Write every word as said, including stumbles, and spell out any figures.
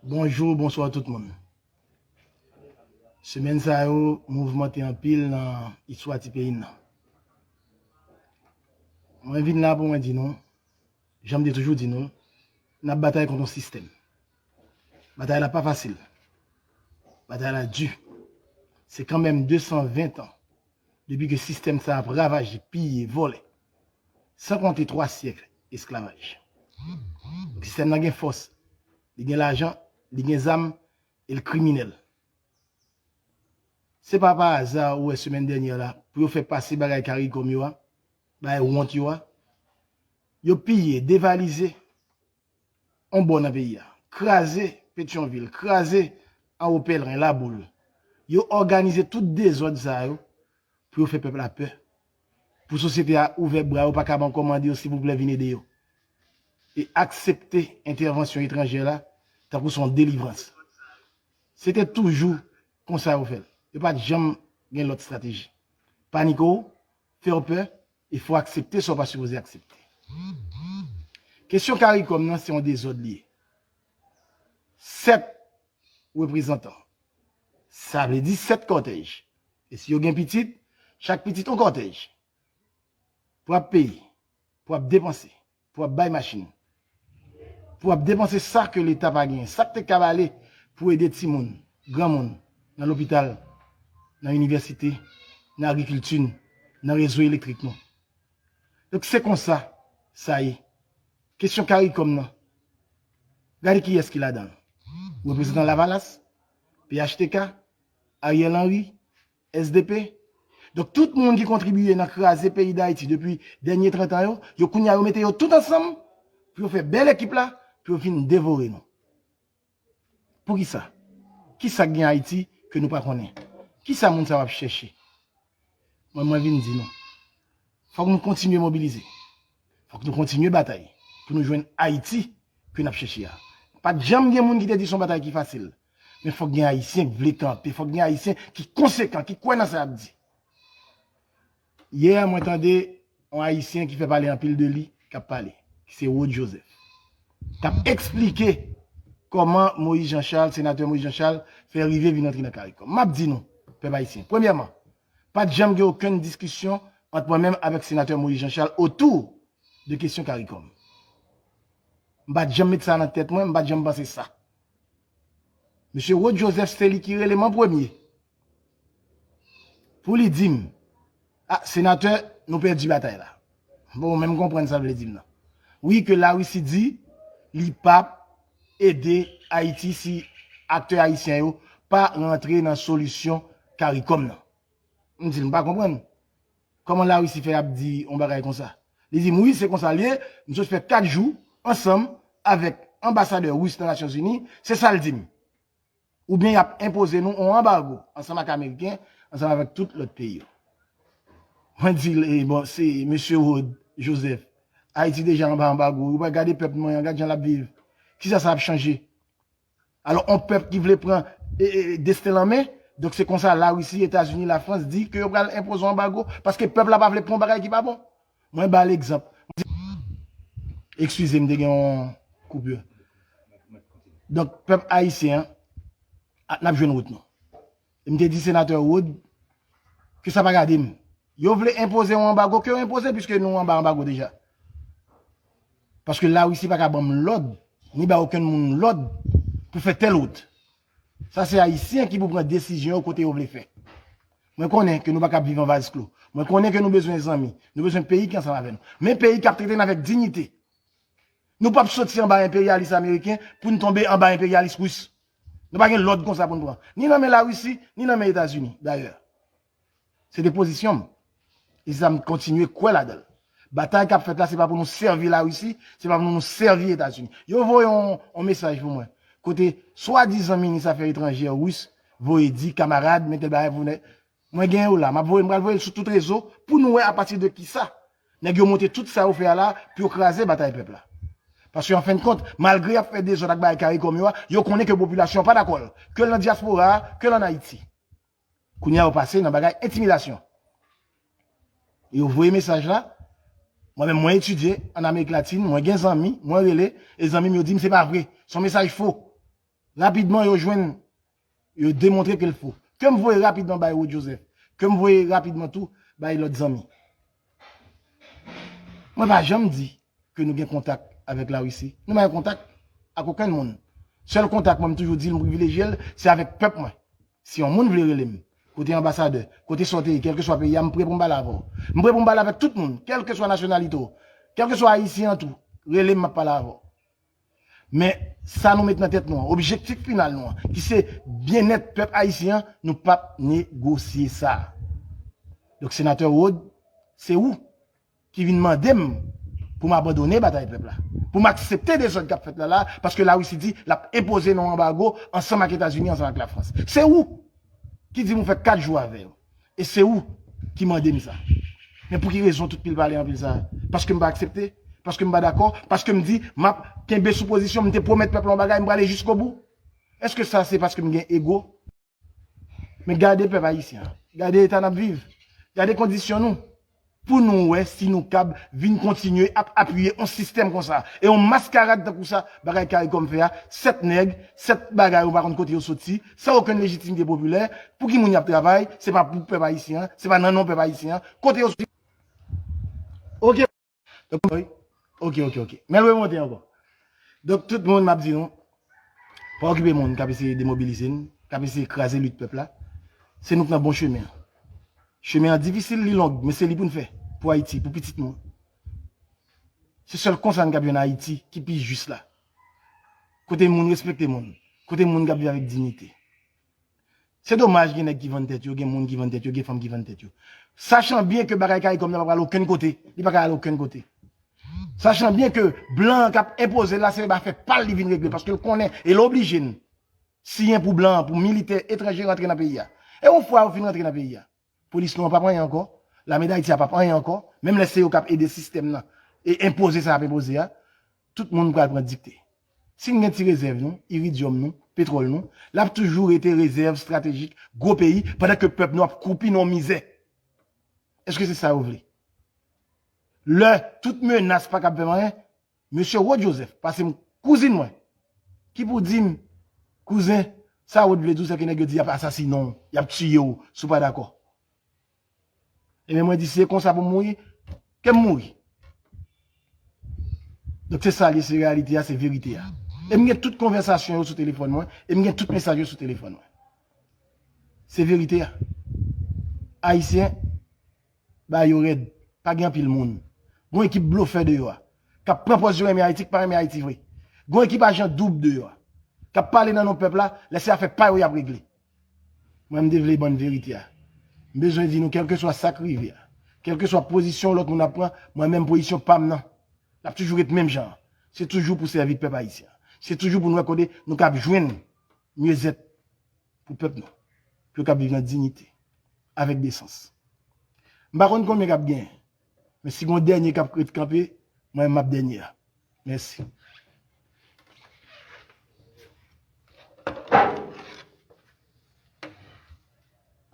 Bonjou, bonswa tout moun. Semèn sa yo mouvmante anpil nan istwa ti peyi n nan. Mwen vin la pou mwen di nou, jan m te toujou di nou, n ap batay kont yon sistèm. Batay la pa fasil. Batay la di. Se kanmenm de san ven tan depi ke sistèm sa ap ravaje, piye, vòlè, san konte twa syèk esklavaj. Sistèm nan gen fòs, li gen lajan, li gen zam, e l kriminèl. Se pa pa aza ou wè semèn dènyè la, pou yo fè pase bagay CARICOM yo a, bagay wont yo a, yo piye, devalize yon bò nan peyi a, kraze Petyonvil, kraze Anwo Pèlren, Laboul. Yo òganize tout dezòd sa yo pou yo fè pèp la pè. Pou sosyete a ouvè bra yo, pa ka ankò mande yo silvouplè vin ede yo. E aksepte entèvansyon etranjè la tankou se yon delivrans. Se te toujou konsa yo fè l. Yo pa t janm gen lòt estrateji. Panike w, fè w pè, e fè w aksepte sa w pa sipoze aksepte. Kesyon CARICOM nan se yon dezòd li ye. Sèt reprezantan. Sa vle di sèt kòtèj. E si yo gen pitit, chak pitit yon kòtèj. Pou ap peye, pou ap depanse, pou ap bay machin, pou ap depanse sa ke Leta pa genyen, sa k te kab ale pou ede timoun, granmoun, nan lopital, nan inivèsite, nan agrikilti n, nan rezo elektrik nou. Donk se konsa sa ye. Kesyon CARICOM nan, gade kiyès ki ladan l. Reprezantan Lavalas, P H T K, Ariel Henry, S D P. Donk tout moun ki kontribiye nan kraze peyi Dayiti depi dènye trant an yo, yo kounye a yo mete yo tout ansanm pou yo fè bèl ekip la, pou yo vin devore nou. Poukisa? Kisa k gen Ayiti ke nou pa konnen? Kisa moun sa yo ap chèche? Mwen, mwen vin di nou, fòk nou kontinye mobilize. Fòk nou kontinye batay pou nou jwenn Ayiti ke n ap chèche a. Pa t janm gen moun ki te di se yon batay ki fasil. Men fòk gen Ayisyen k vle kanpe, fòk gen Ayisyen ki konsekan, ki kwè nan sa y ap di. Yè, mwen tande yon Ayisyen ki fè pale anpil de li, k ap pale, ki se Rod Joseph. K ap eksplike kòman Moïse Jean Charles, senatè Moïse Jean Charles, fè rive vin antre nan CARICOM. M ap di nou, pèp ayisyen, premyèman, pa t janm gen okenn diskisyon ant mwen menm avèk senatè Moïse Jean Charles otou de kesyon CARICOM. M pa t janm met sa nan tèt mwen, m pa t janm panse sa. Mesye Rod Joseph se li ki rele m an premye pou li di m, "A, senatè, nou pèdi batay la." Bon, men m konprann sa l vle di m nan. Wi, ke Larisi di li p ap ede Ayiti si aktè ayisyen yo pa rantre nan solisyon CARICOM nan. M di l, "M pa konprann. Kòman Larisi fè ap di yon bagay konsa?" Li di m, "Wi, se konsa l ye. M sot fè kat jou ansanm avèk anbasadè ris nan Nasyonzini. Se sa l di m." Oubyen y ap enpoze nou yon anbago ansanm ak Ameriken, ansanm avèk tout lòt peyi yo. Mwen di l, "E bon, se mesye Rod Joseph, Ayiti deja anba anbago, ou pa gade pèp mwen an, gad jan l ap viv. Kisa sa ap chanje?" Alò, yon pèp ki vle pran e, e, desten l an men, donk se konsa Larisi, Etazini, Lafrans di ke yo pral enpoze yon anbago, paske pèp la pa vle pran yon bagay ki pa bon. Mwen ba l egzanp. Eskize m, te gen yon koupir. Donk, pèp ayisyen an, a, n ap jwenn wout nou. E m te di senatè Rod ke sa pa gade m. Yo vle enpoze yon anbago, ke yo enpoze, piske nou anba anbago deja. Paske Larisi pa ka ban m lòd, ni ba okenn moun lòd pou fè tèl wout. Sa se Ayisyen ki pou pran desizyon yo kote yo vle fè. Mwen konnen ke nou pa kab viv an vaz klo. Mwen konnen ke nou bezwen zanmi. Nou bezwen peyi ki ansanm avè nou. Men peyi k ap trete n avèk diyite. Nou p ap soti anba enperyalis ameriken pou n tonbe anba enperyalis ris. Nou pa gen lòd konsa pou n pran. Ni nan men Larisi, ni nan men Etazini, dayè. Se te pozisyon m. E se sa m kontinye kwè ladan l. Batay k ap fèt la, se pa pou nou sèvi Larisi, se pa pou nou sèvi Etazini. Yo voye yon, yon mesaj pou mwen. Kote swadizan minis afè etranjè ris voye di, "Kamarad, men tèl bagay pou nèg." Mwen gen yo la, m ap voye, m pral voye l sou tout rezo pou nou wè apati de kisa nèg yo monte tout sa yo fè a la pou yo kraze batay pèp la. Paske an fen de kont, malgre y ap fè dezòd ak bagay CARICOM yo a, yo konnen ke popilasyon an pa dakò l, ke l nan dyaspora a, ke l ann Ayiti. Kounye a yo pase nan bagay entimidasyon. Yo voye mesaj la. Mwen menm, mwen etidye ann Amerik Latin, mwen gen zanmi, mwen rele, e zanmi m yo di m se pa vre. Se yon mesaj fo. Rapidman, yo jwenn, yo demontre ke l fo. Ke m voye rapidman bay Rod Joseph. Ke m voye rapidman tou bay lòt zanmi. Mwen pa janm di ke nou gen kontak avèk Larisi. Nou pa gen kontak ak okenn moun. Sèl kontak mwen, m toujou di l, m privilejye l, se avèk pèp mwen. Si yon moun vle rele m, kote anbasadè, kote sa w te ye, kèlkeswa peyi a, m prè pou m pale avè w. M prè pou m pale avèk tout moun, kèlkeswa nasyonalite w, kèlkeswa ayisyen an tou, rele m, m ap pale avè w. Men, sa nou met nan tèt nou an, objektif final nou an, ki se byennèt pèp ayisyen an, nou p ap negosye sa. Donk, senatè Rod, se ou ki vin mande m pou m abandone batay pèp la, pou m aksepte dezòd k ap fèt la la, paske Larisi di l ap enpoze nou anbago ansanm ak Etazini, ansanm ak Lafrans. Se ou ki di m ou fè kat jou avè yo. E se ou ki mande m sa. Men pou ki rezon tout pil pale anpil sa? Paske m pa aksepte? Paske m pa dakò? Paske m di m ap kenbe sou pozisyon, m te pwomèt pèp la yon bagay, m prale jiskobou? Èske sa se paske m gen ego? Men gade pèp ayisyen an. Gade eta n ap viv. Gade kondisyon nou. Pou nou wè si nou kab vin kontinye ap apiye yon sistèm konsa. E yon maskarad tankou sa, bagay Caricom fè a, sèt nèg, sèt bagay ou pa konn kote yo soti, san okenn lejitimite popilè, pou ki moun y ap travay, se pa pou pèp ayisyen an, se pa nan non pèp ayisyen an, kote yo soti. Oke. Donk, wi. Oke, oke, oke. Men l remonte ankò. Donk, tout moun, m ap di nou, pa okipe moun k ap eseye demobilize n, k ap eseye kraze lit pèp la. Se nou k nan bon chemen an. Chemen an difisil, li long, men se li pou n fè. Pou Ayiti, pou pitit nou. Se sèl konsa n kab jwenn Ayiti ki pi jis la. Kote moun respekte moun. Kote moun k ap viv avèk diyite. Se domaj gen nèg ki vann tèt yo, gen moun ki vann tèt yo, gen fanm ki vann tèt yo. Sachan byen ke bagay Caricom nan pa pral okenn kote, li pa ka al okenn kote. Sachan byen ke blan an k ap enpoze l la, se afè pa l li vin regle, paske l konnen, e l oblije n siyen pou blan an, pou militè etranje rantre nan peyi a. E yon fwa yo fin rantre nan peyi a, polis nou an p ap anyen ankò, lame Dayiti a p ap anyen ankò, menm lè se yo k ap ede sistèm nan e enpoze sa y ap enpoze a, tout moun pral pran dikte. Si n gen ti rezèv nou, iridyòm nou, petwòl nou, l ap toujou rete rezèv estratejik gwo peyi, pandan ke pèp nou ap kroupi nan yon mizè. Èske se sa yo vle? Lè tout menas pa kab fè m anyen, mesye Rod Joseph, pase m kouzin mwen, ki pou di m, kouzen, sa Rod vle di w, se ke nèg yo di y ap asasinen w, y ap tiye w, si w pa dakò. Ebyen, mwen di, si se konsa pou m mouri, ke m mouri. Donk, se sa l ye, se reyalite a, se verite a. E m gen tout konvèsasyon yo sou telefòn mwen, e m gen tout mesaj yo sou telefòn mwen. Se verite a. Ayisyen, ba yo rèd. Pa gen anpil moun. Gon ekip blofè deyò a, k ap pran pòz yo renmen Ayiti, k pa renmen Ayiti vre. Gon ekip ajan doub deyò a, k ap pale nan non pèp la, lè se afè pa yo y ap regle. Mwen, m te vle ban n verite a. M bezwen di nou, kèlkeswa sa k rive a, kèlkeswa pozisyon lòt moun ap pran, mwen menm pozisyon pa m nan, l ap toujou ret menm jan an. Se toujou pou sèvi pèp ayisyen an. Se toujou pou n wè kote nou kab jwenn myezèt pou pèp nou, pou yo kab viv nan diyite, avèk desans. M pa konn konbyen k ap genyen, men si gon dènye k ap ret kanpe, mwen menm m ap dènye a. Mèsi.